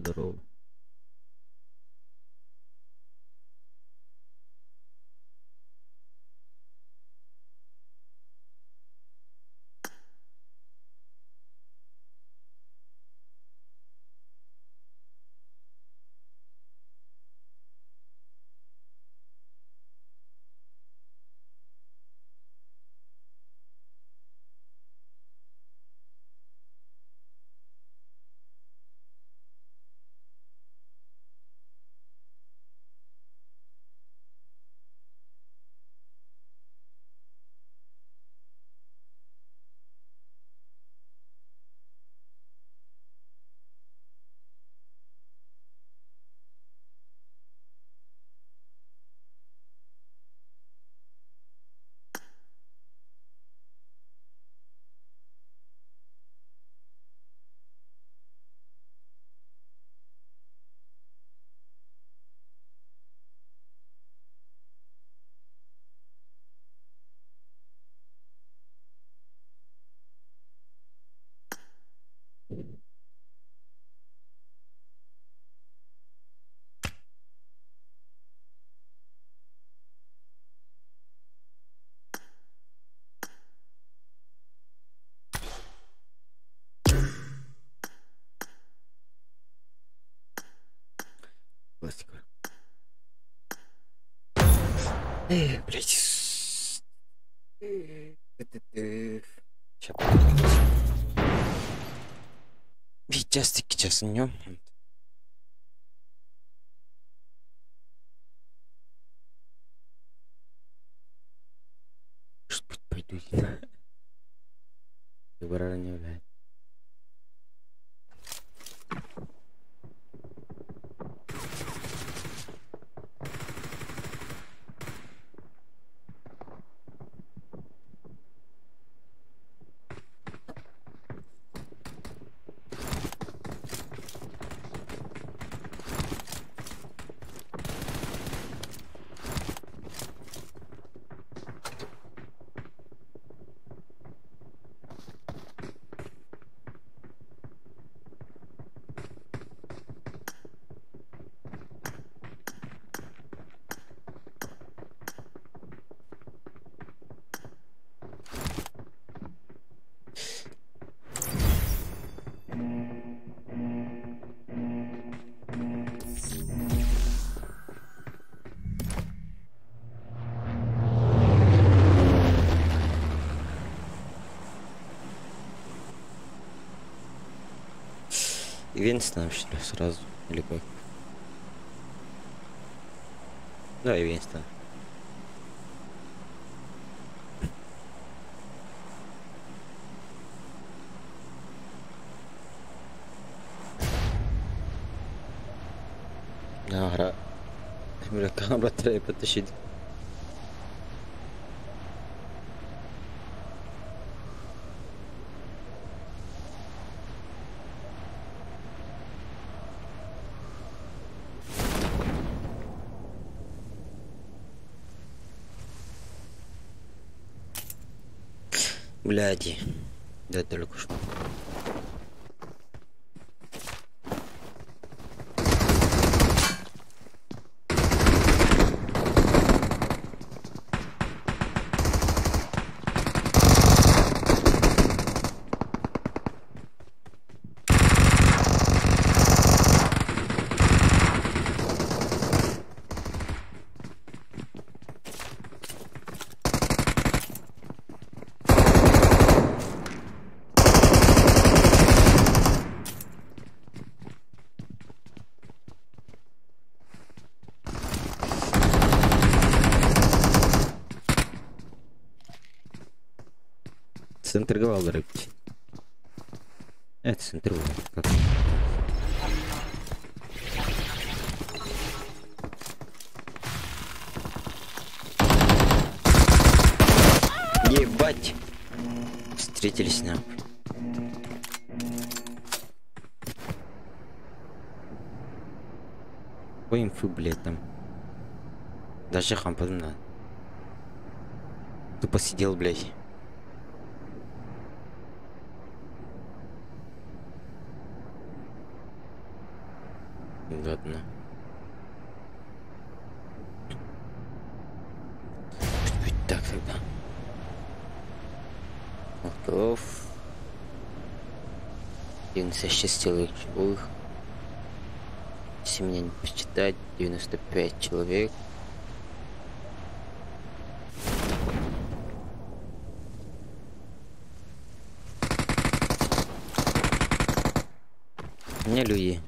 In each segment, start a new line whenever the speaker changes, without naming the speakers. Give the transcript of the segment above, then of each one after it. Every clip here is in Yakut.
Здорово. Классика. Эх, блядь. Сейчас. Сейчас час днем. Может быть, пойду. Выбора не блядь. Ивент нам что ли, сразу? Или как? Да, ивент там. Ага. Бля, камера треба потащить. Бляди. Да только что. Центрговал, рыбки. Это центр как? Ебать! Встретились нам. Ой, инфы, блядь, там. Даже хампадна. Тупо сидел, блядь. Ладно. Пусть будет так тогда. Готов. 96 человек живых. Если меня не посчитать, 95 человек. У меня люди.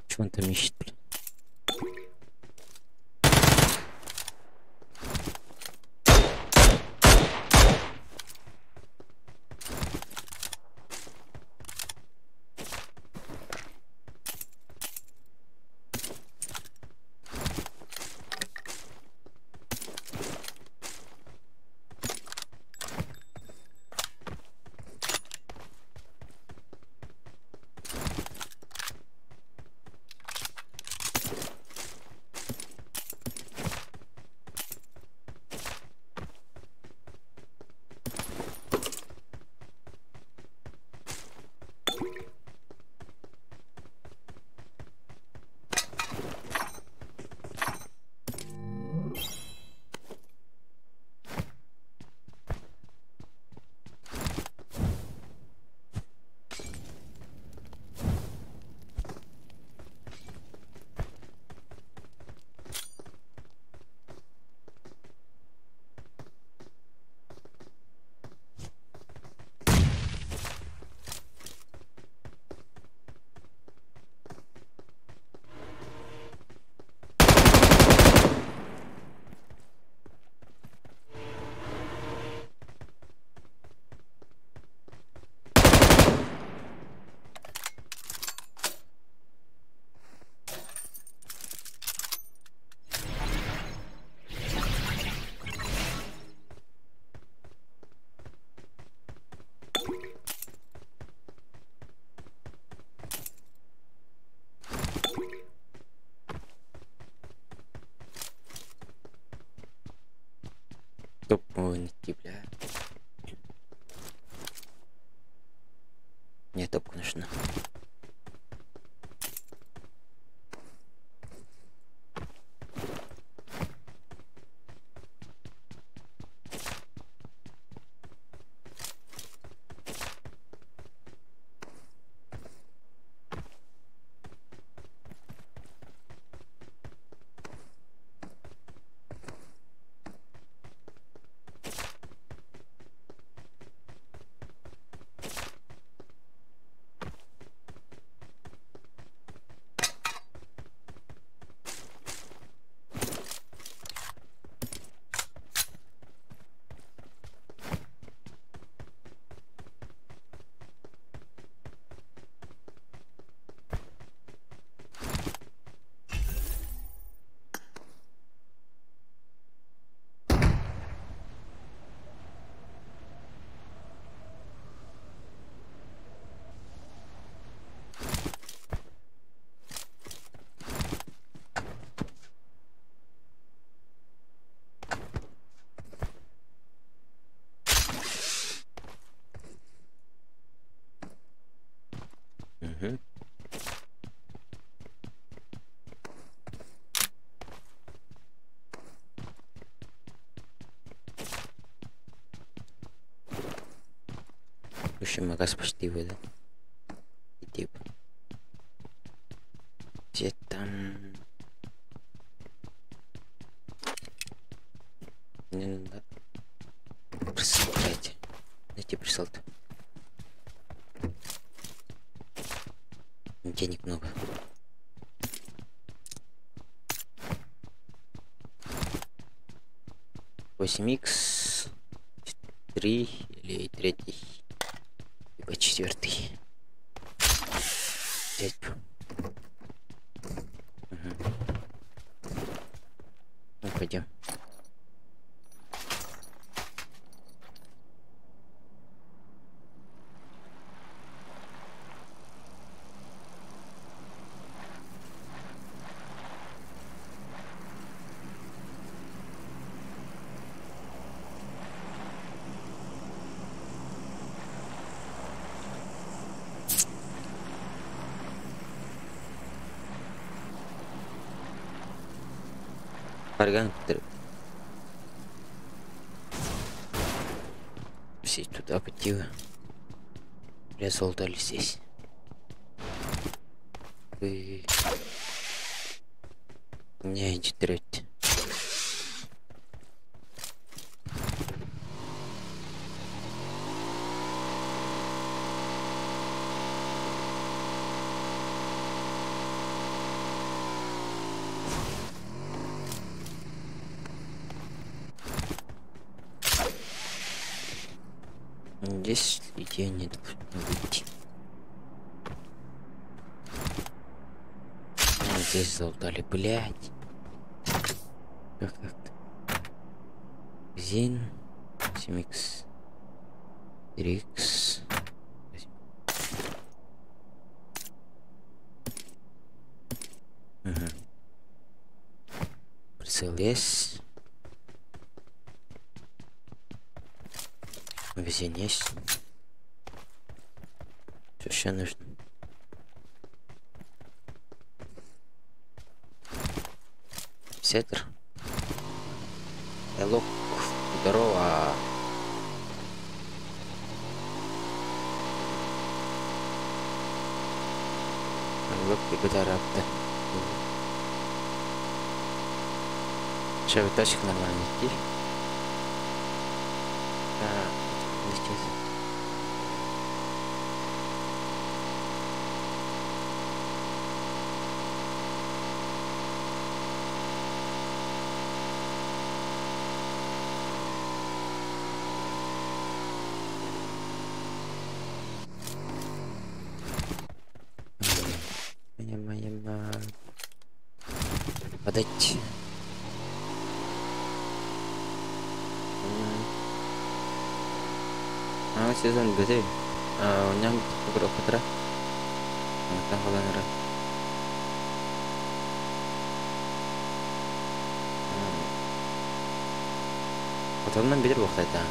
Чего он там ищет, блин? Топ найти, бля. Мне топка нужна. Угу. В общем, магаз почти выдан. Иди. Где там? Мне надо присыл, блядь. Найти присыл-то. Денег много. 8 икс 3 или третий, либо четвертый. Взять. Угу. Ну, пойдем. Барган Все туда пойти. Я золотали здесь. Вы... Не, четыре. Здесь идея не должна быть. А, здесь залутали, блядь. Как так? Зин, 7х, 3х. Угу. Прицел есть. Магазин есть. Что еще нужно? Сеттер. Элок. Здорово. Элок бедарапта. Сейчас тачка нормально идти. Да, летит. Подать. А сезон бөтей. Оням кутра. Таһаланара. Отоннан бедер буохтайта.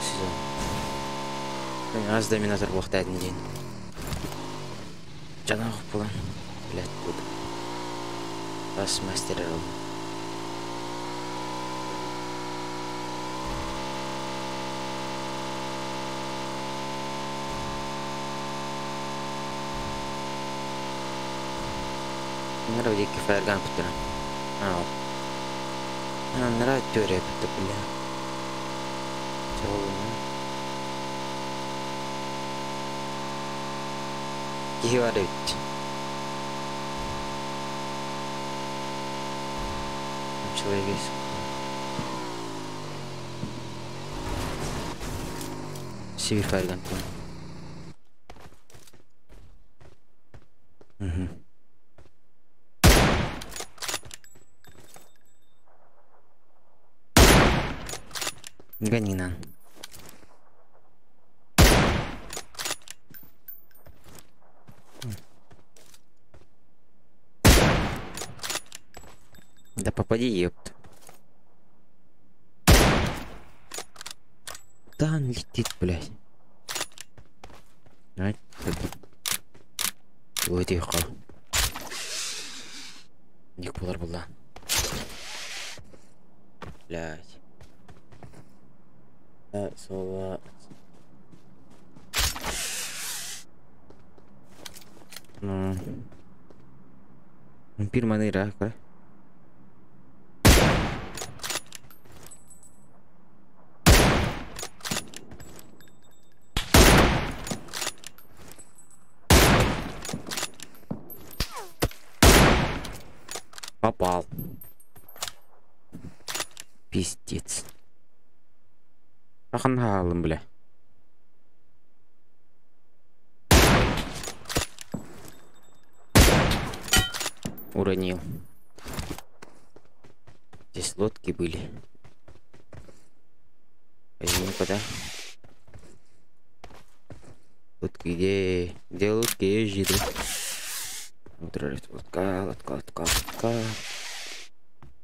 Сезон. Аз доминатор буохтайдын дейін. Жанақ булан. Блядь, буду. Бас мастер ол. Нравится фаерган путера. Ау. А, нравится теория это, бля. Киһи Человек есть. Север фаерган. Угу. Гони на. Да попади, ёпт. Да он летит, блядь. Ай, это. Ой, тихо. Ник булар була. Блядь. Соло. Ну. Вампир маныра, да? Попал. Пиздец. Ахангалым, бля. Уронил. Здесь лодки были. Возьми-ка, да? Лодки где? Где лодки? Езжи, да? Лодка, лодка, лодка, лодка.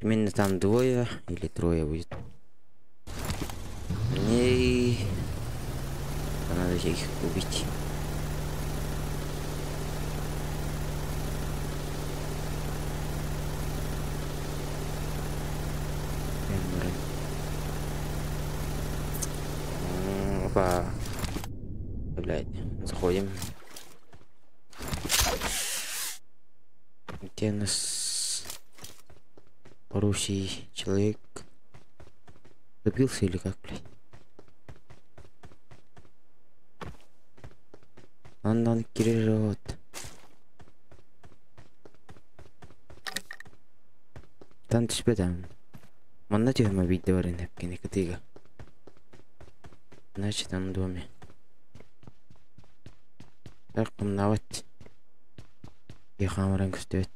Именно там двое или трое будет. Мне надо их убить. Заходим. Где у нас русский человек? Добился или как, блядь? Андан кирежот. Тан түспэтем. Манна түһүмэ биирдэ баран эпкини кытыыга. Значит, он в доме. Так, кымнабат. Хаамаран көстүбэт.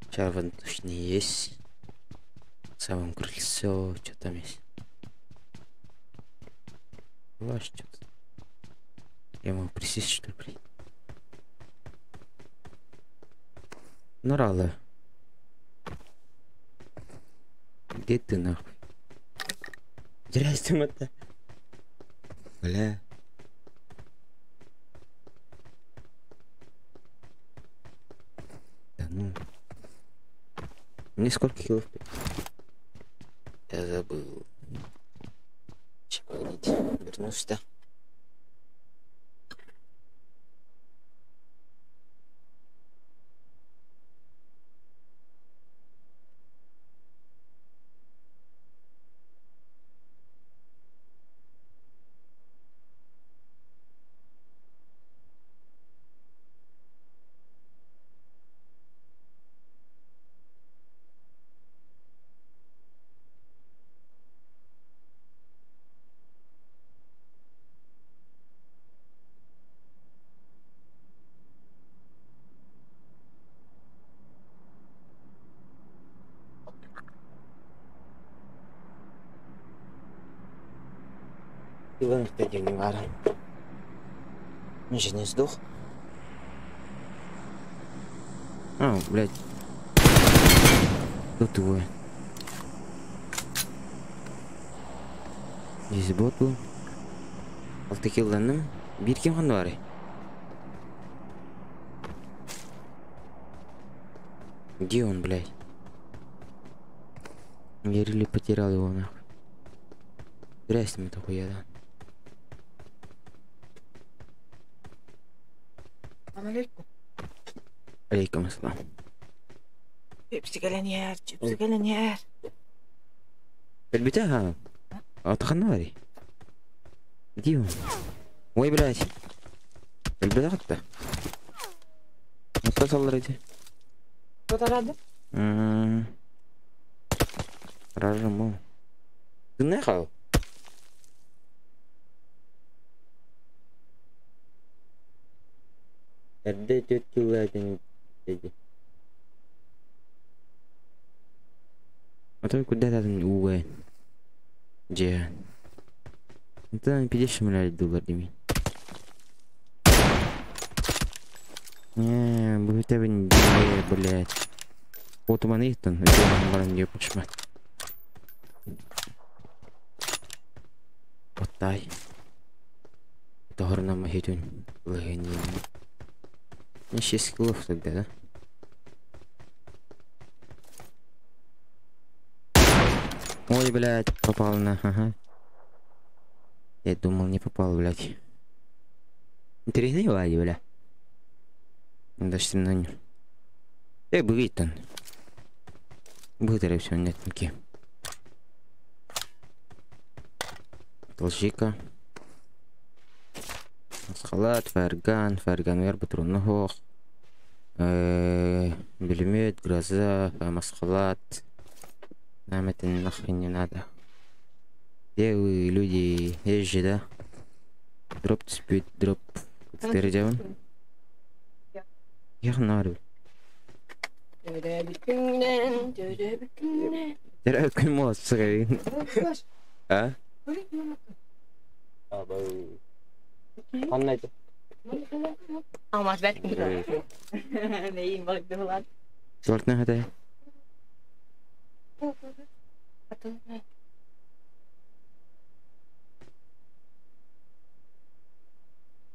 Сейчас воздушный есть. Самом крыльцо, что там есть. Ваш что-то. Я могу присесть, что ли, блин? Норала. Где ты нахуй? Здрасте, мата. Бля. Да ну. Мне сколько килов? Я забыл. Че, погодите, вернусь, да? Иван не варен. Он же не сдох. А, блядь. Тут двое. Здесь бот был. Алты килданным. Бир ким ханды бары? Где он, блядь? Я really потерял его, нахуй. Здрасте, мы такой я, да.
Алейкум.
Алейкум ассалам.
Чипсы кэлэн иһэр, чипсы кэлэн иһэр.
Элбите Атханнари. Где он? Ой, блядь. Элбите хатта. Оттасаллар эти.
Кто-то
Ражымы. Ты нахал? Эрдэ түөрт килладин деди. А то куда там угай. Где? Это 50 миллиардов долларов дими. Не, будет не блядь. Вот у меня там, не почмать. Вот тай. Тохорна махитун. Лыгани. Не 6 килов тогда, да? Ой, блядь, попал на, ага. Я думал, не попал, блядь. Интересный лади, бля. Даже на нем. Будет он. Будет все, нет, никакие. Толщика. Халат, фарган, фарган вер патронных. Пулемет, гроза, масхалат. Нам это нахрен не надо. Где вы, люди, есть же, да? Дроп спит, дроп. Теперь делаем. Я знаю. А?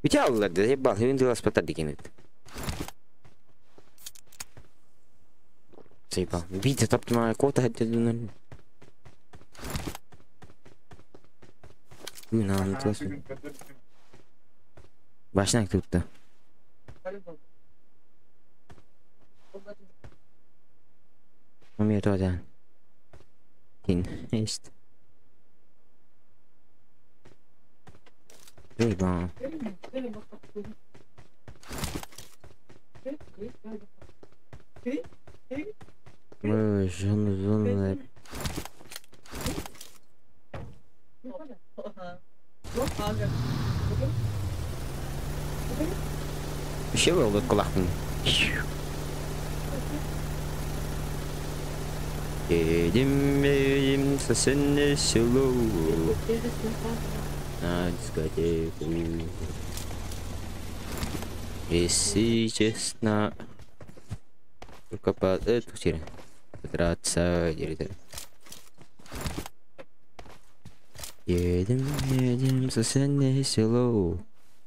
Үтә аллар, да, ебал, хүйін дылас патар деген еді. Заебал. Бите таптым, кота хотел. На, Башня тут-то. Умеет один. Есть. Заебал. Мы жен Вообще был кулакпын. Едем, едем в соседнее село на дискотеку. Если честно, только под эту херь подраться где-то. Едем, едем в соседнее село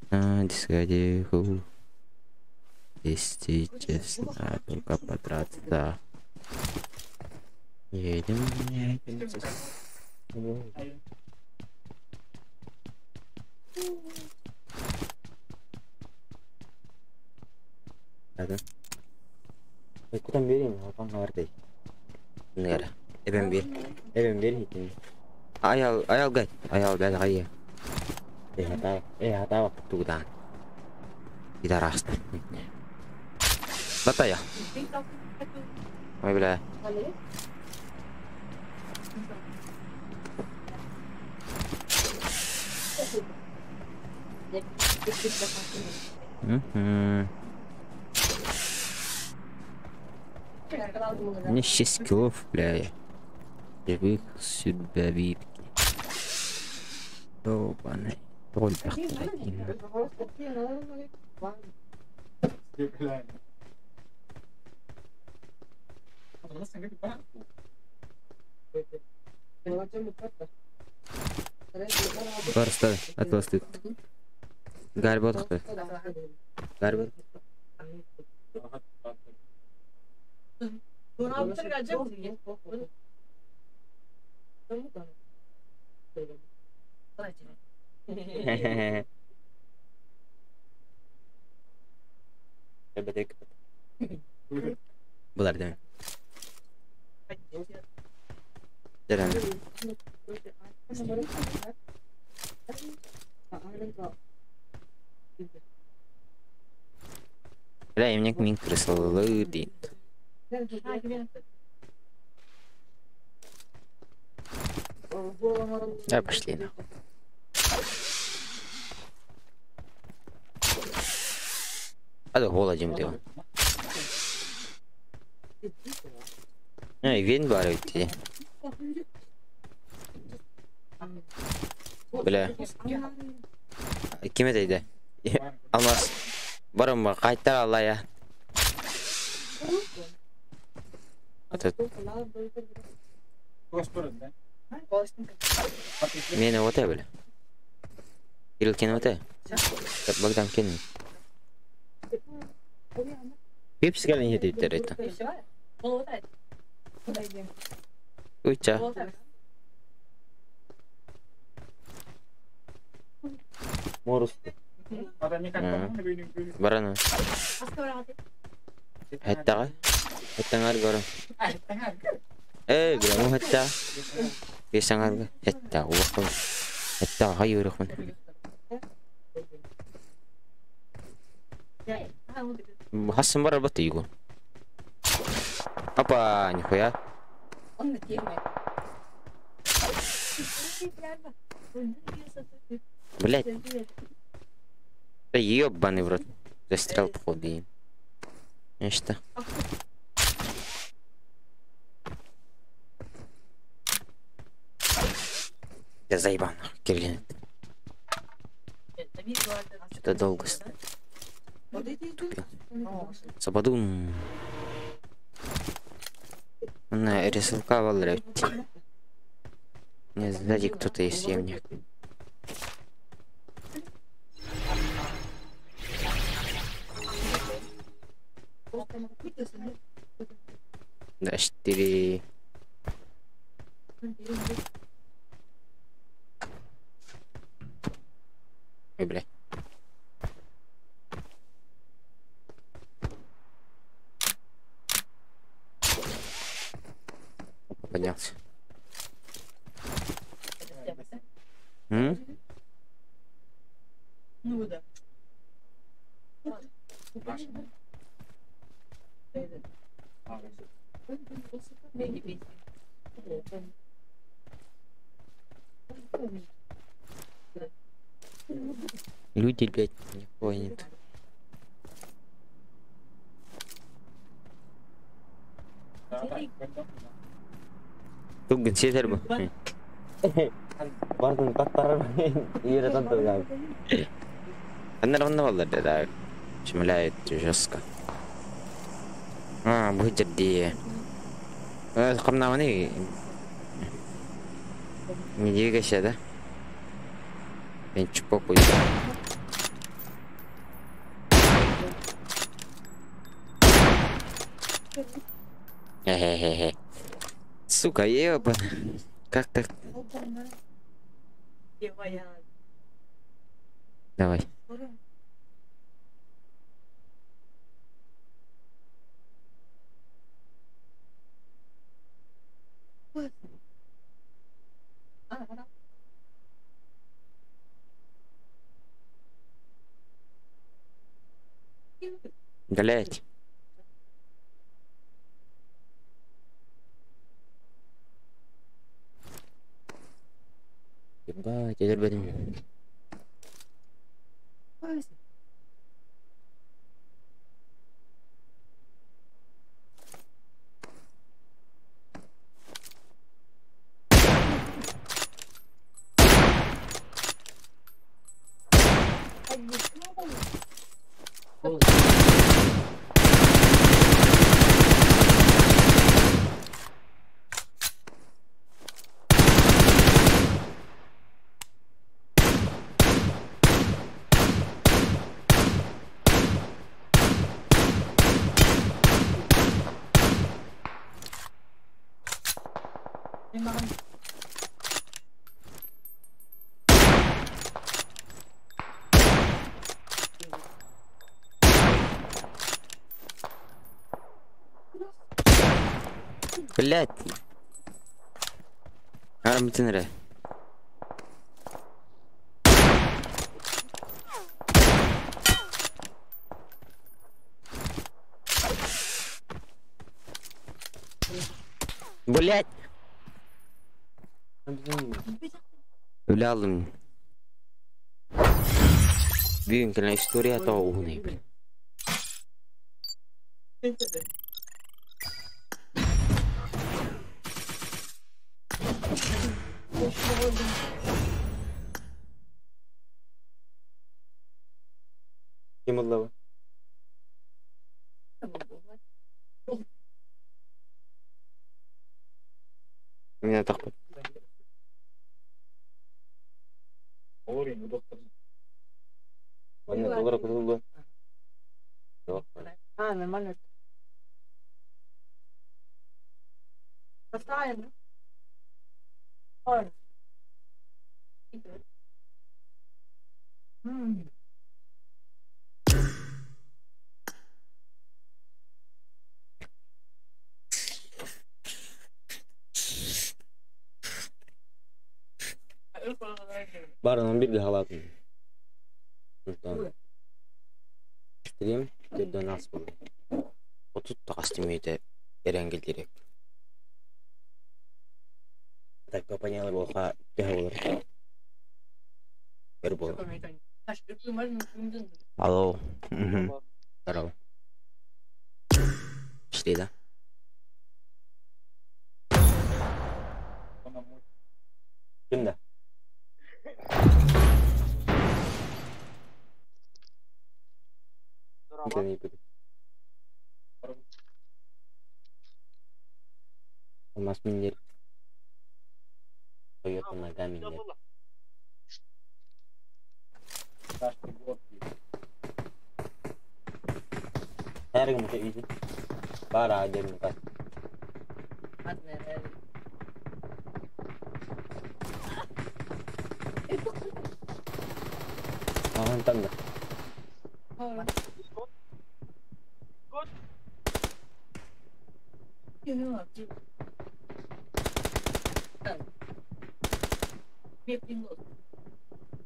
на дискотеку. Если честно, только подраться. Едем, едем. Да. Кутан берейин, апаң барды. Нера. Эбен бер. Эбен бер хитин. Аял, аял гай. Аял бәл гай. Э хата, э хата вакыт тугдан. Пидораста. Батая. Ой, бля. Мне 6 килов, бля. Живых сюда битки. Ёбаный. Только. Барста, atlastık. Galiba oturdu. Galiba. Bular değil mi? Ceren. Бля, мне мин крысолы дейт. Да, пошли нахуй. А да голодим ты. Эй, вен бар өтті. Бля. Ким этейді? Алмаз. Барым ба, қайттар алла я. Этот. Мені оте, бля. Кирилл кен оте. Богдан кен. Пепси кэлэн хедиттер это. Уйча. Морус. Барана. Хеттага. Хеттаңар гором. Эй, бля, ну хетта. Бесаңар хетта, улахын. Хетта хайырыхын. Хасан бар бат его. Опа, нихуя. Блять. Да ёбаный в рот. Застрял походу. Нечто. Я заебал, Кирилл. Что-то долго тупил. Сабадун. На рисунка валрать. Не сзади кто-то есть, я мне. Да, 4. Ой, бля. Поднялся. М?
Ну да.
Люди, блядь, не поняли. Тугун сетер бу. Бардын таттарар иере таттар. Аннар онно боллар да. Шмыляет жестко. А, бу жерди. Камнаваны. Не двигайся, да? Мен чупок уйду. Хе-хе-хе. Сука, ебан. Как так? Давай. Блять. Ебать, я блин. Блять. Армтинре. Блять. Өлі. Бүгін кілі история тауғыны, блин.
Ким ыллаба?
Меня так.
А, нормально. Поставим.
Барынан bir халатын. Стрим төрдөн ас болду. Отут тагас тимейте эренгел дирек. Так компаниялар болха төһө болор. Бер болор. Алло. Здорово. Шли, да?
Кимде?
Алмаз миндер. Тойота нога миндер.
Эргим уже иди. Бара один так. Ага, там да.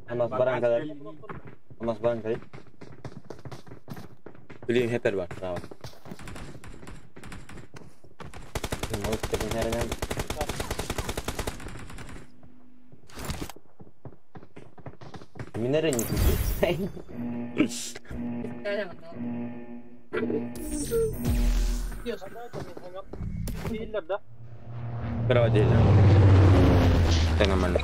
Амас баран калар. Амас баран калар. Блин, хепер бар, право. Минере не Проводили. Это нормально.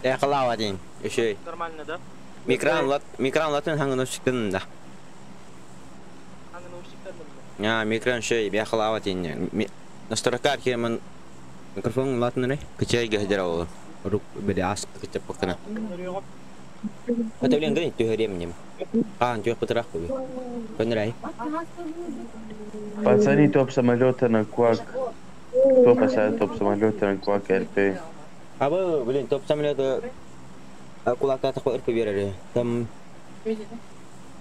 Я халау один. Еще.
Нормально, да?
Микран лат, микран латын хангы носиктын да. А, микран шей, я халау один. Настройка архи микрофон латын ре. Кычай гахдера ол. Рук бери аск кычап пакына. Это блин, грин түһәрем нем. А, түһ пытырак бу. Көнрәй.
Пацаны, топ самолета на Квак. Кто поставил топ самолета на Квак РП?
А бу, блин, топ самолета кулакта такой РП берер. Там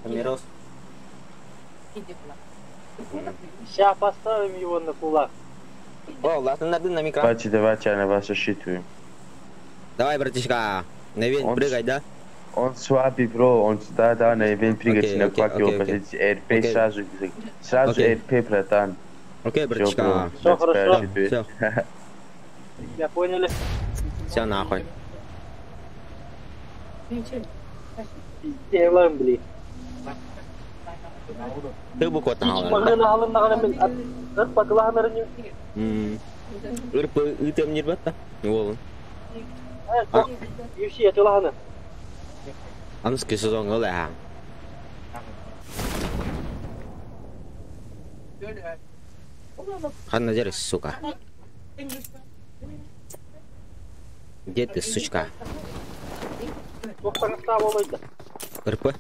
Мирос.
Сейчас поставим его на кулак.
О, ладно, надо на микро.
Давайте, давайте, я на вас рассчитываю.
Давай, братишка, на вент
Он
прыгай, да?
Он слабый, бро, он да, да, на ивент прыгать
Окей,
на
окей,
Квак его
окей, окей.
позиции. РП
Окей.
сразу, сразу
Окей.
РП, братан.
Окей,
Все,
братишка.
бро,
Всё
на тебя
хорошо.
рассчитываю.
Все,
Я поняли.
все нахуй.
Делаем, блин.
Ты бы кот нахуй.
Магына алын мен ат пакылахнарын.
РП ытым не ребята. Волон.
Юши атылахны.
Анский сезон гыла. Ханна дерись, сука. Где ты, сучка? РП?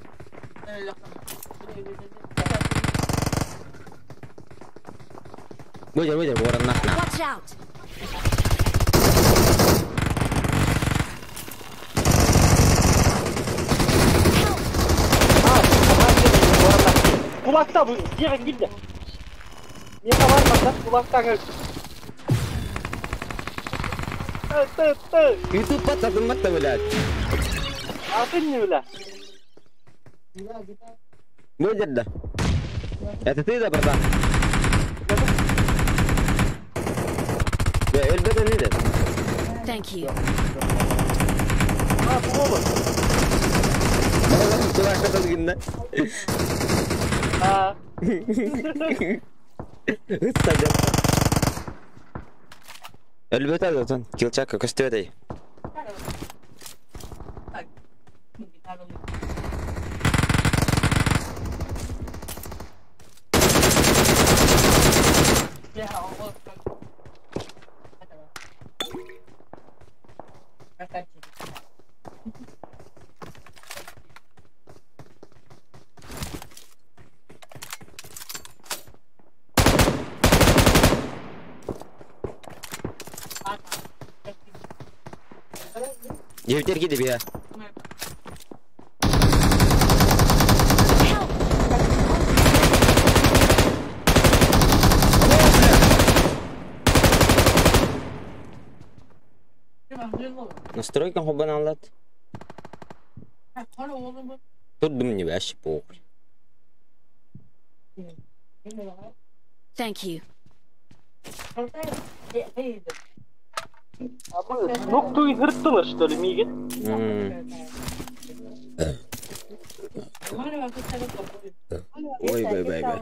Выйди, выйди, ворон нахуй.
Watch out!
Кулакта бу дигән килде. Миңа бармаса кулактан Ты, ты, ты.
Ютуб пацан, мата, блядь.
А ты не бля.
Выйди, да. Это ты, да, братан? Я элбете не
Thank you.
А, бу А.
Элбете затон. Килчака көстөдей. Жебитер киди бия.
Help!
Настройка хобан алат. Тут не вообще похуй.
Thank you.
А бу ноктуй хырттылар, что ли, миген?
Ой, бай, бай, бай.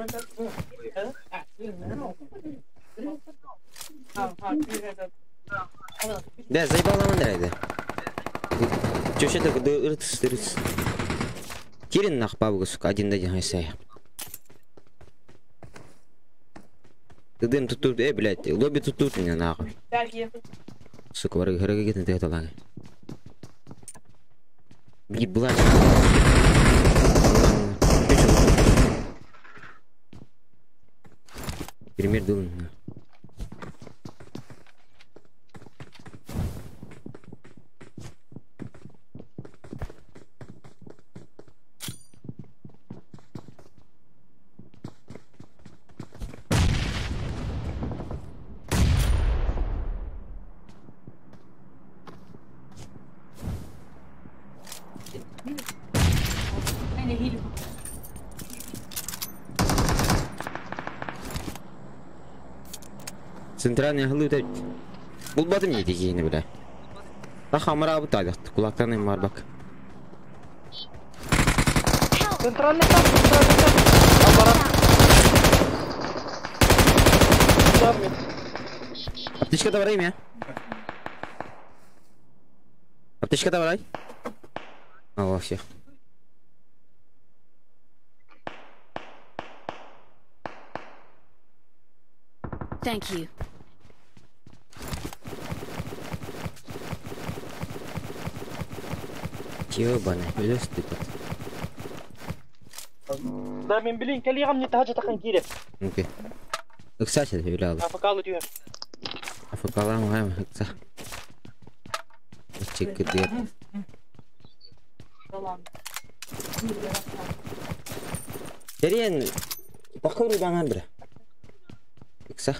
Да, заебал нам нравится. Чё что так, да, рыц, рыц. Кирин нах бабу, сука, один на один хайсай. Ты дым тут тут, блядь, лобби тут тут меня нахуй. Сука, варга харага гетен ты это лаги. Еблать. Пример был. Центральный аһылыы өтөбүт. Булбатым дии киһини бile. Та хамыраабыт таадахт кулактан им барбак.
Центральный там, центральный там. Аппарат.
Аптечка давай имя. Аптечка давай. А, всех.
Thank you.
Ёбаный, өлөс типа.
Да, мен билин, кэлиэҕим не таһа жатахан киирэ.
Окей. Ыкса сен өлө алып.
Афакалы түһэр.
Афакалаам хайм ыкса. Чеккедер. Терен бакыр даңар бир. Ыкса.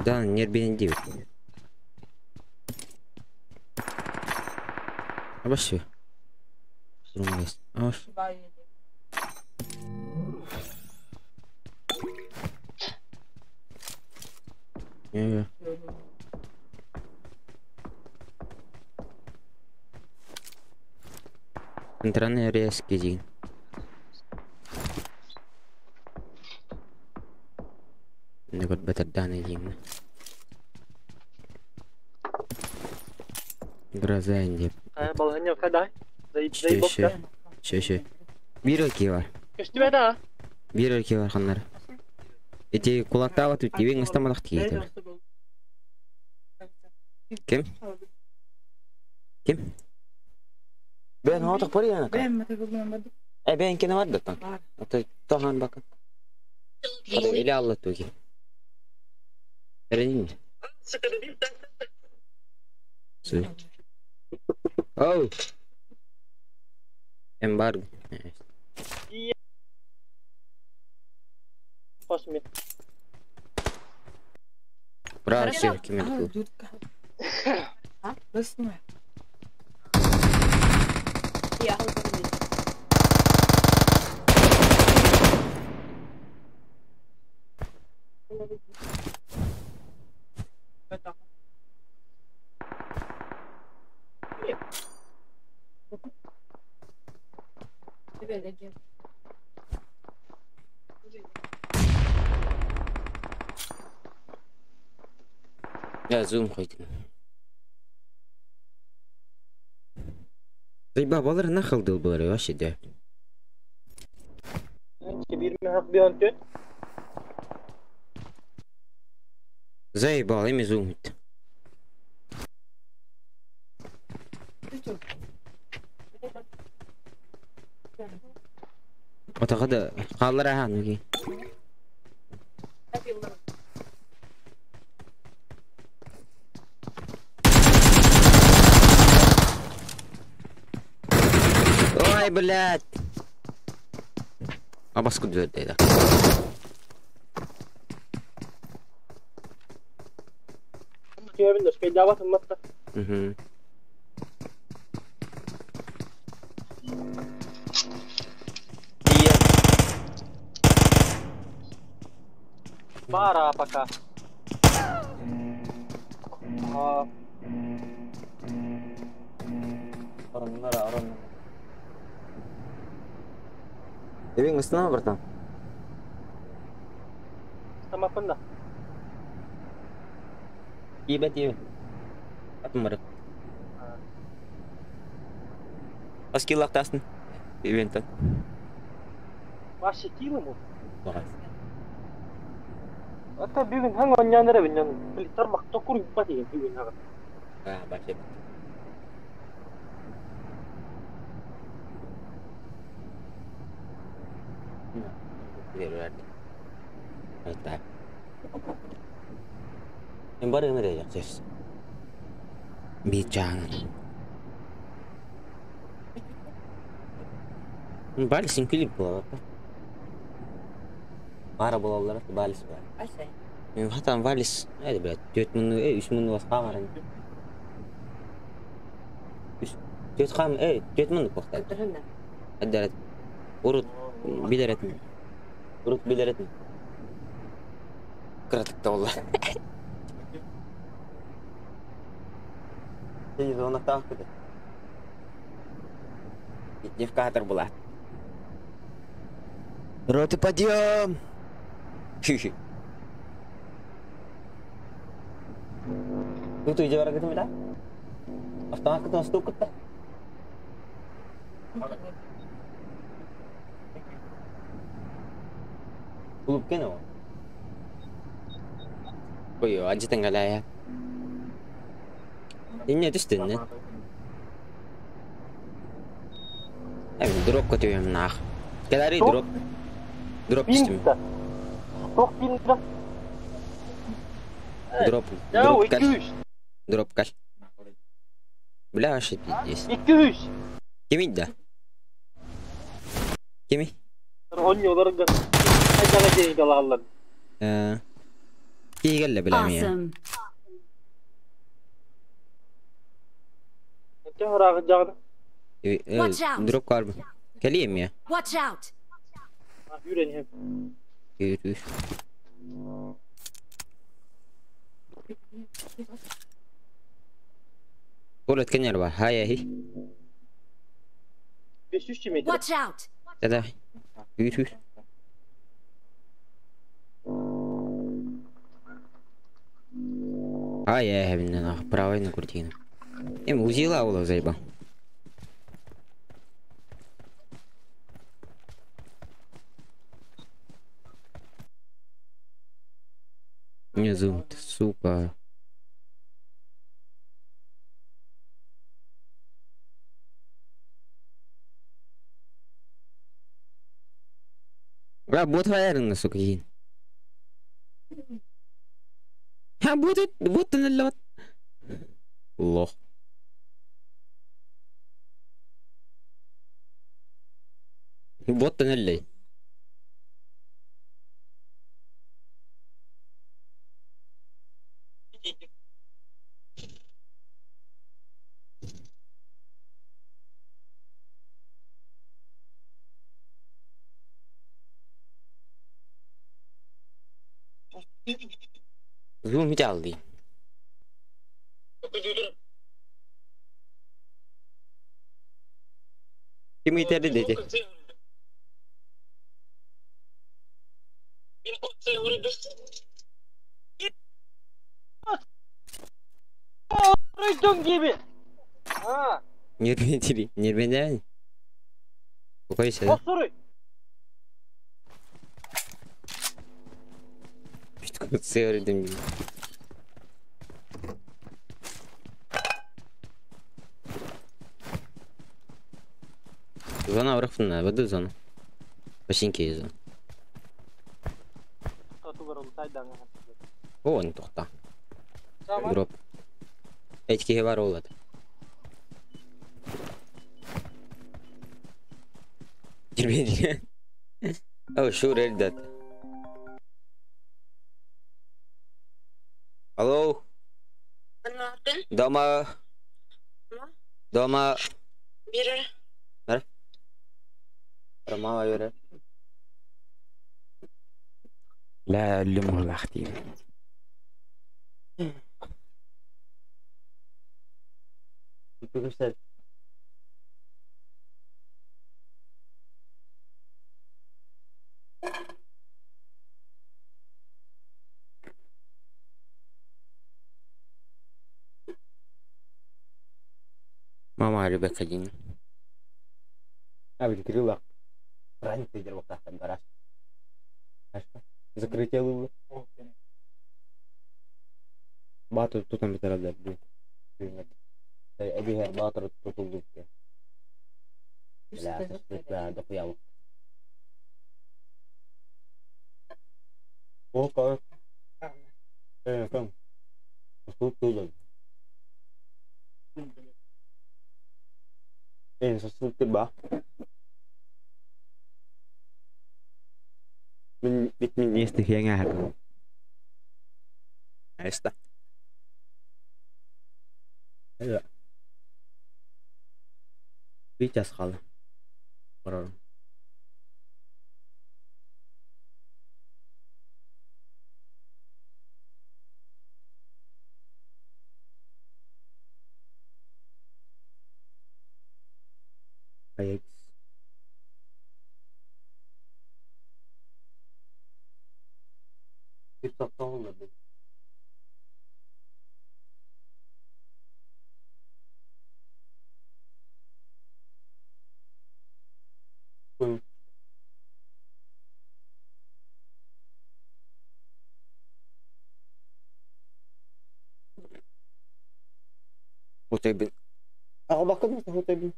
Да, нербен дебит. Вообще. Аш. Не. Центральный резкий день. Нагот батардан един. Гроза инде.
Балаһынньа кадай.
Чөшө. Чөшө. Бир өрке бар.
Көстүбэ да.
Бир өрке бар ханнар. Эти кулактаабат үттебең ыстамадах тиетер. Ким? Ким? Бен хатак бар яна. Э бен кene var da tan. Ата тахан бакын. Hadi eli Allah tuki. Эренин. Су. Оу. Эмбарго.
Космит.
Браво, все, ким Я зум хотим. Заебал, балар нахал дыл балар вообще да. Заебал, ими зумит. Отағада қалар ахан өге. Ой, блядь. Абаску дверь да. Угу.
Пора пока.
Эбиң ыстана, братан?
Тамапын да.
Тиибэ тиибэ. Атын барык. Бас киллактасын. Ивенттен.
Вообще килым
Багай.
Ата бүгүн хаң оннянара биннен. Тармак токур юппа деген бүгүн ага.
А, бачы. Мен бар эме да жакшы. Бир жагынан. Балис инкүлүп болот. Бара болалар, балис бар. Мен хатан валис, айда блядь, 4 мыңны, 3 мыңны басқа баран. 3 4 хам, 4 мыңны коктады. Эдэрет. Урут билэр этим. Урут билэр этим. Кыратык да буолла.
Зона таах кыты.
Девка хатар була. Роты, подъем!
Туту ije барар кытым да? Автомат кытын стук кытта. Кулуп кene o.
Ой, ажытан галая. Инне түстүн, Эми дроп көтөйөм нах. Келари дроп. Дроп түстүм.
Тоқ бинда.
Дроп.
Ya
Дроп кал.
200.
Дроп кал. Бля, вообще пиздец.
200.
Кими да? Кими?
Онньолорга. Айдага день далалар.
Кигелле бля мия.
Awesome.
Те хорагы жагды.
Watch out.
Дроп бар. Келием я.
Watch out.
Үйренем.
Yürü. Болот кенер бар. Хай хи.
500 метр.
Watch out.
Да. Yürü. Ай, я блин, правой на куртину. Эм, узила ула заебал. Не зум, ты, сука. Бля, бот наверное, сука, ин. А, будет, вот налет. Лох. Вот налей. Zoom geldi. Kim iterdi dedi.
Ройдон gibi. Ha.
Нервничали. Нервничали. Успокойся, да?
Осуруй.
Что такое Зона врахна, воду зону. Починки зону. О, не тухта. Дроп. Эти бар олады. Терпение. О, шур элдат. Алло. Дома. Дома. Бер. Мама берер. لا اللي مهلاختي. Мама Ребекка Дин. А, блин, Кирилла. Праздник ты дервал там гараж. Закрытие лылы. Батыр тутан битер алдар бу. Эбихер батыр тутулду. Бля, бля, дохуя. О, как? Кем? Сосуд Сосуд ба. Min min истихиңа. Ahí está. Айда. Bir час қалды. Барар. Аякс. Утуйбун. Аҕабаккын утуйбун.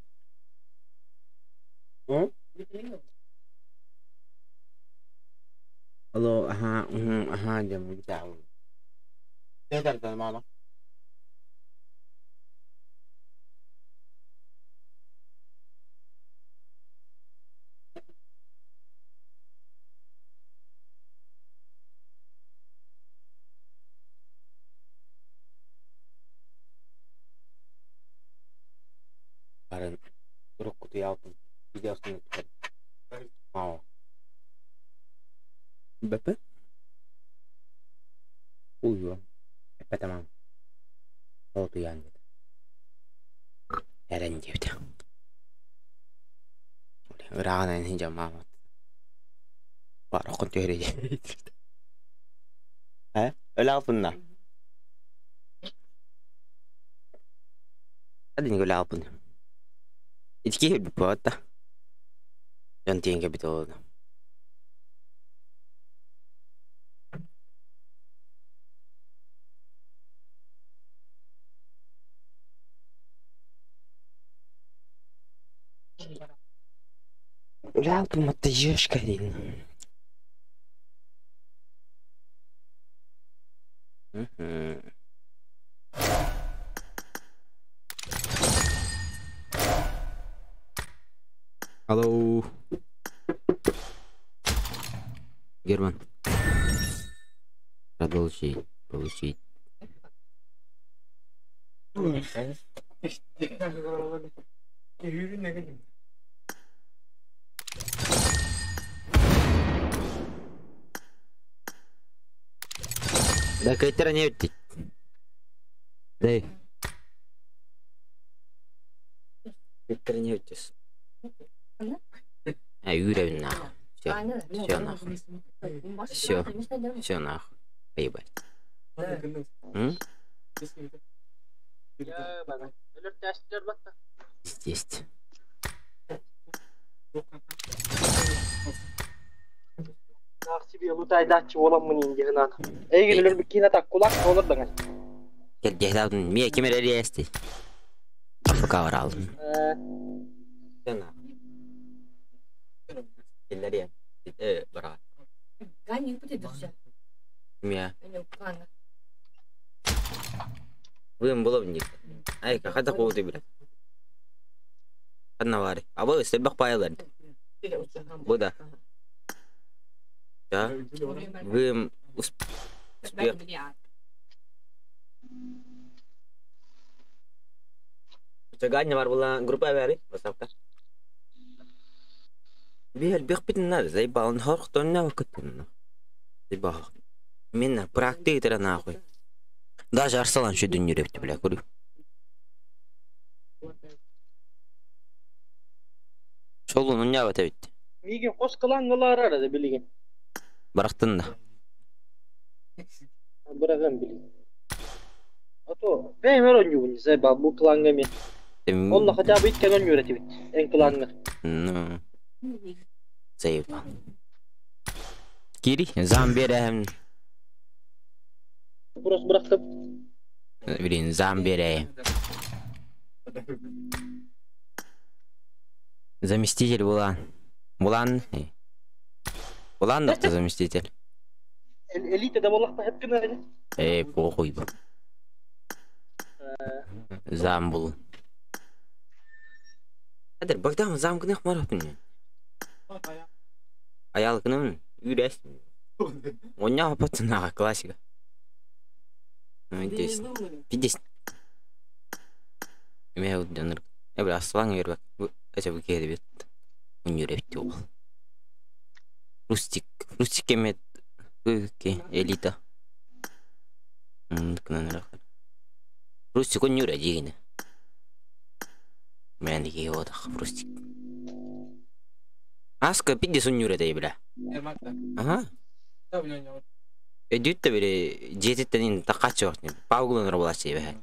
Алло, аха, аха, диэн бүтээҕин.
Тетер мама.
Барын урукку туйаалтын видеосын Мау. Бэпэ? Уйуо. Эппэ тамам. Ол туйаан диэт. Эрэн диэбитэ. Ырааҕын эн дьамаамат. Бараххын түһэрэ диэбит. Э? Өлө алпынна. Адин өлө алпын. Итки биппата. Дьон тиэн кэбит олоду. Өлө алпын ешка дейін. Алло. Герман. Продолжить. Получить. Да кайтара не өттик. Дай. Кайтара не өттес. А, уровень нахуй. Все. Все нахуй. Все. Все нахуй. Поебать. М? Здесь. Кел ким эрэ АФК баралым. Киллери. Э, бара. Мия. Выым булабын дик. Ай, хата қуды биле. Ханна бар. Аба өстебек пайылар. Бу да. Да. Выым успех. Чаганя бар була группа бери, WhatsAppка. Бихел бихбитин заебал, хорхтон вакытын. Заебал. Мен практика нахуй. Даже Арсалан şu дүнье бля, көрү. Шолун уня бит.
Мигин қос кылан арада билеген.
Барактын да.
Быраган билеген. А то бәймер ойнугун заебал бу кыланга мен. Онна хотя бы иккен ойнур этибит. Эн кыланга.
Ну. Заебал. Кири, зам берем.
Просто бырактып.
Блин, зам берем. Заместитель Булан. Булан. Булан да заместитель.
Элита да боллахта хеп кына.
Эй, похуй. Зам был. Хәдер, Богдан зам гынах марапын. Аял гынын үрәс. Оня апатына классика. Здесь. Пиздец. Эме удданыр. Э, бля, аслан бербек. Эче бу кеди бит. Оонньуур эбит уол. Рустик. Рустик эмиэ элита. Рустик оонньуур диигини. Мэн киһи буотах Рустик. Аска пиздец оонньуур этэ бля. Ага. Өдүүт да били дьиэтиттэн ин такааччы Пауглан роболааччы эбэһэ.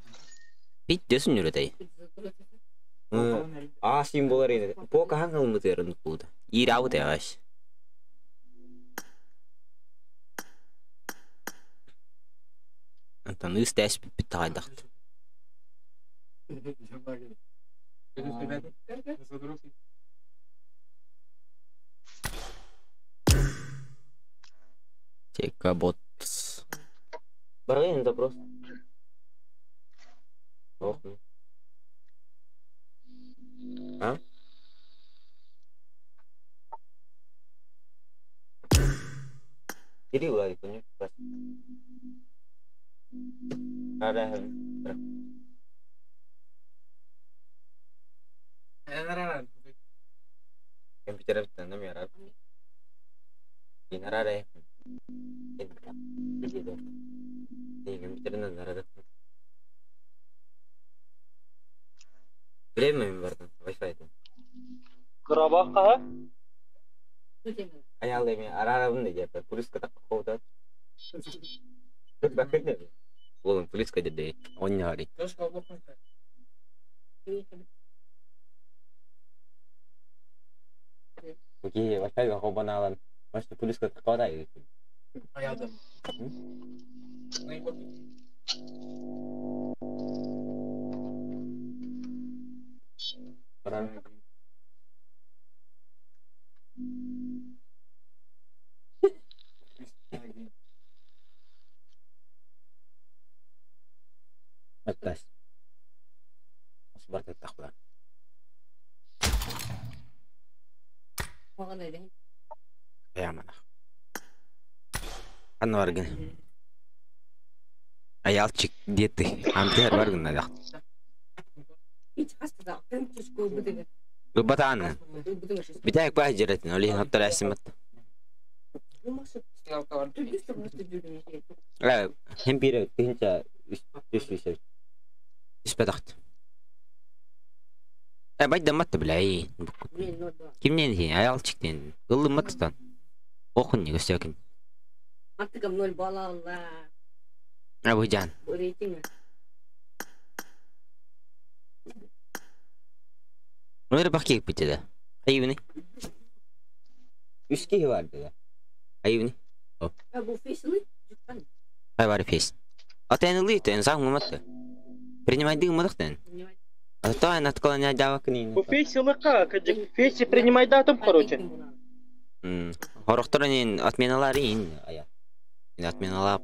Пиздец оонньуур этэ. Аа символар ини. По хаһан ылмытыарын куута. Иираабыт эҕэш. Антон ыыс тээспиппит таҕайдахт. Тека бот. Барайын запрос. Ох. А? Кирилл айкони. Ара. Компьютер намера. Инарare. Компьютерынан арада. Время бардан Wi-Fi.
Кырабакка
Аял эми арарабын да плюска так хоута. Олын плюска деди. Онняри. Окей, Wi-Fi хобаналан. Может, плюска такода. Баран. Atas. Asbar takla. Ya mana. Anna vargın. Аялчик дети. Амтер vargın да. Рубатан. Битаек бахжиратын. Оли хаттар асимат. Hem biri тыһынча үс үс үс бадахт. Байдаммат билай. Кимнен хи аялчик ден. Ыллымматтан. Охун не көстөкүн.
Аттыгам 0 балла.
Абыжан.
Рейтинг.
Өнөр бак кийип битеде. Айыбны. Үс киһи бар деди. Айыбны.
А бу фейсли? Жукан.
Ай бар фейс. Атен ылыйт, эн саң мыматты. Принимай мадахтен. А то эн отклоня давакны.
Бу фейси лыка, фейси принимай датум, короче.
Хорохторын отменалар ин. Ая. Ин отменалап.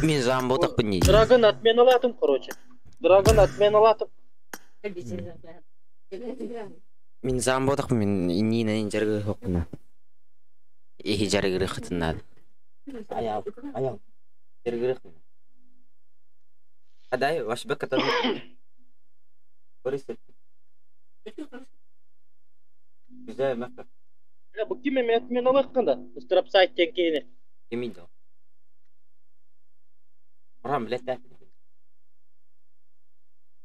Мен зам ботак бин.
Драгон отменалатым, короче. Драгон отменалатым.
Мен зам ботак мен инина ин жаргы хокна. Ихи жаргы хытыннад. Аял, аял. Жаргы хытын. Адай, ваш бек это. Борис. Güzel мaka.
Бу ким эми отменалыкканда? Ыстырап сайттен кейини.
Кимин да. Рам билет.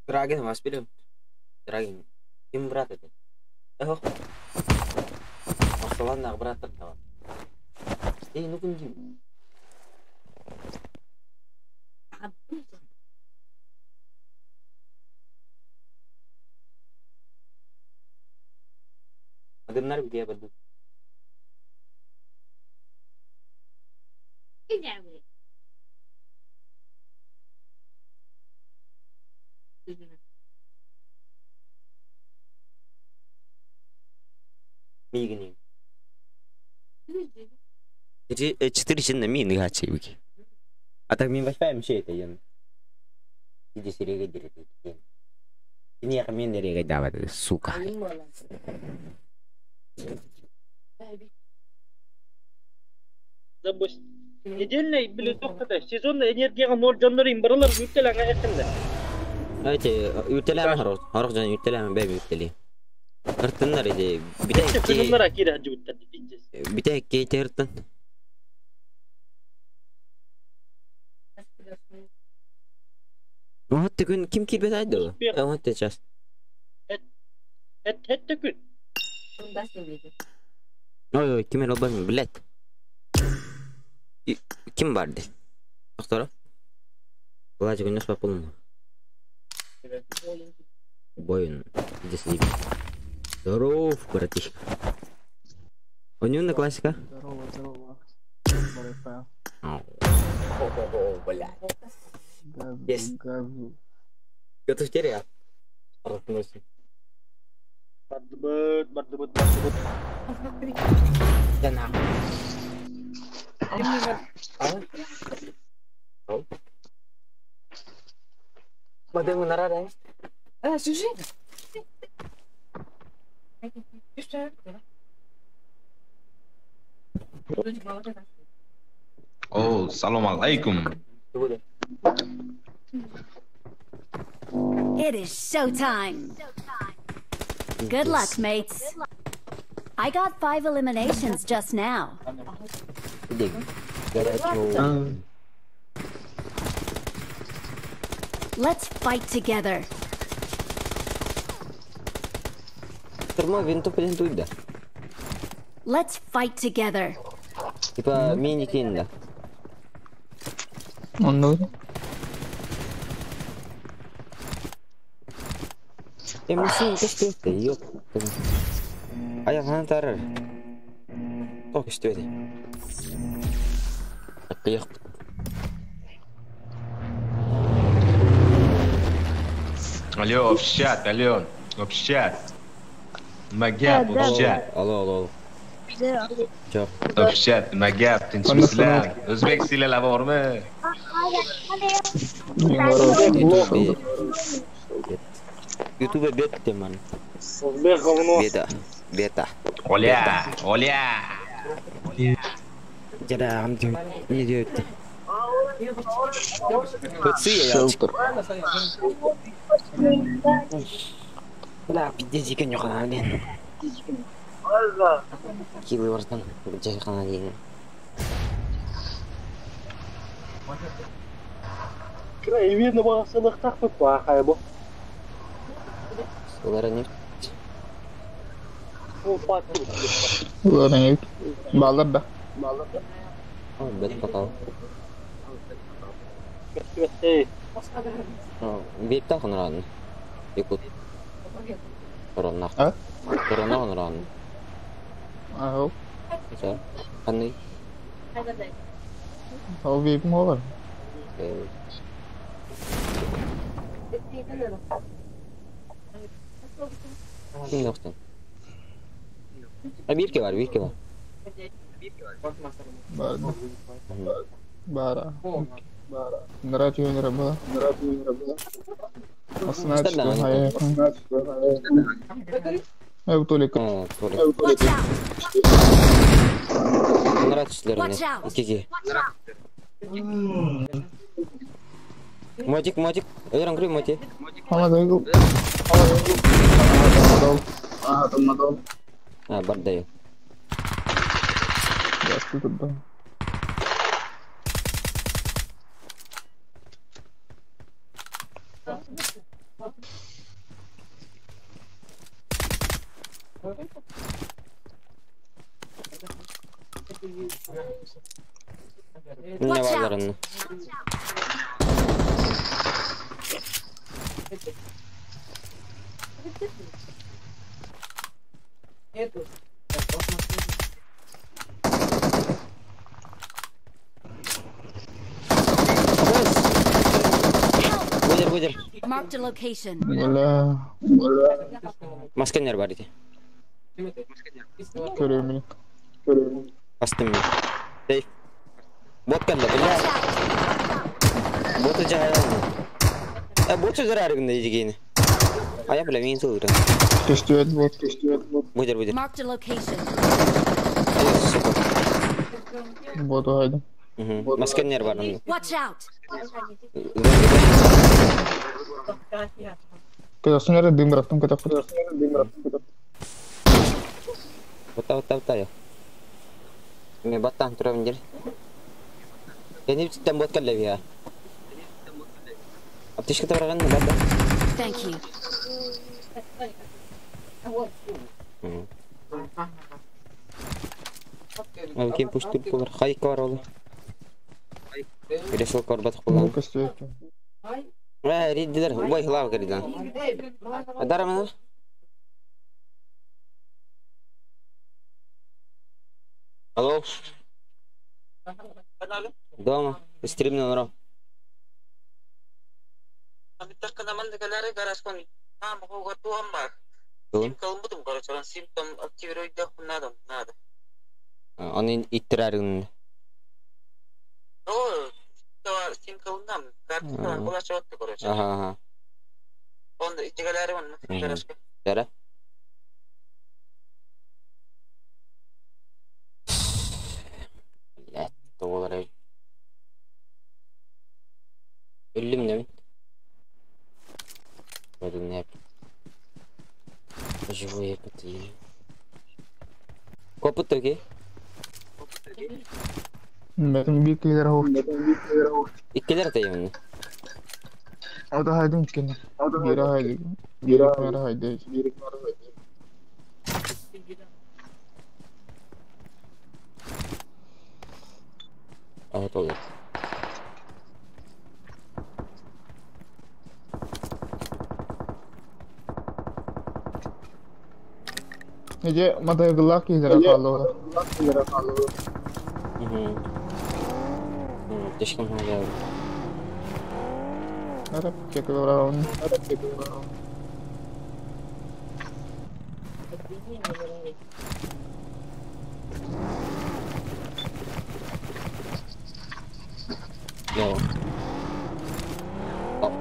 Драген вас билем. Драген. Ким брат это? Эх. Масалан брат та. Эй, ну ким? Adımlar bir diye badu. Мигни. Четыре чина мин гачи вики. А так мин Wi-Fi мше это ян. Иди серега дерет. Не мин рега давай, сука.
Забусь. Недельный биле токтода сезонный энергияга ноль жоннор имбаралар үттел аңа якында.
Давайте, үтелеме хорох. Хорох жан үтелеме бэби үтели. Ыртыннар ити. Бүтэ
Күнүннэр акире хаджыбыттар пиздец.
Бүтэ кейте ыртын. Уһатты күн ким кирбет айды? Уһатты час.
Хетте күн.
Ой, ой, ким эр блядь. Ким барды? Доктора? Владик, у нас по полному. Боин, иди съеби. Здоров, братишка. У него на классика?
Здорово, здорово.
О, блядь. Есть. Готов теперь
Бардыбыт, бардыбыт, бардыбыт.
Да нахуй. Мадам нарада.
А, слушай.
Oh, salam alaikum.
It is showtime. Good luck, mates. I got 5 eliminations just now. Let's fight together. Let's fight together.
Типа мини-кинда.
Он
Эмоцион көстүөттэ, ёпта. Аяғынан тарар. О, көстүөтэ. Аккыйах.
Алло, общат, алло, общат. Магап, общат.
Алло, алло. Чё?
Общат, магап, tinchmisizlar. O'zbek sizlar bormi?
Ютубе бет теман.
Узбек говно.
Бета. Бета.
Оля, оля.
Дяда, не делают. Шелтер. Бля, пиздец, екен йоқана ден. Килы вартан, жайқана дейін.
Кра, видно, бағасылық тақпып бақай бұ.
Олар не?
Олар не? Балдар да.
Бет потал. Беттен қоныран. Якут. Коронақ. Корона қоныран.
Ау.
Қандай?
Ау, бейпім олар.
Ким yoktun? Ha bir ki var, bir ki var.
Бар. Бара. Бара. Нравится, нравится. Основная. Ай, Толик.
Толик. Нравится, Кики. Мотик, мотик. Эран, крый, мотик. А, бардаю. Не валарын. Выдер, выдер.
Marked a location.
Бля, бля.
Масканер бар ити.
Көрөмүн.
Бастым мен. Сейф. Бот кәлді, бля. Боты жай. Бот сөзір әрігінде ежегейні. Ая, бля, мен сол кірем.
Көстүөт бот, көстүөт бот.
Выдер, выдер.
Marked a location.
Ай, сука.
Бот айдым.
Масканер бар.
Watch out.
Көзөсүнөр дым бырактым, көтөк.
Бата бата бата я. Мен баттан турабын дер. Кени бот кэллэ я. Аптечка барган бата.
Thank you.
Ал кем пуштур болар. Хайка бар олы. Ресел корбат кулан.
Көстүбэт.
Э, риддилер, убай хлав кэриден. Адара мана? Алло. Дома. Стримне олоро. Оны иттирәрин. Ага, ага. Дара. Блядь, доллары. Өллүм не? Не. Живые коты. Копыт токи?
Бэтим бир килер хофт.
Иккилер тайымны.
Ада хайдым иккини. Бира хайды. Бира хайды.
А, толы.
Эже матайгыллаах киһилэрэ хааллылар.
Тешкем хага.
Ара кекелер.
Yo.
Ah,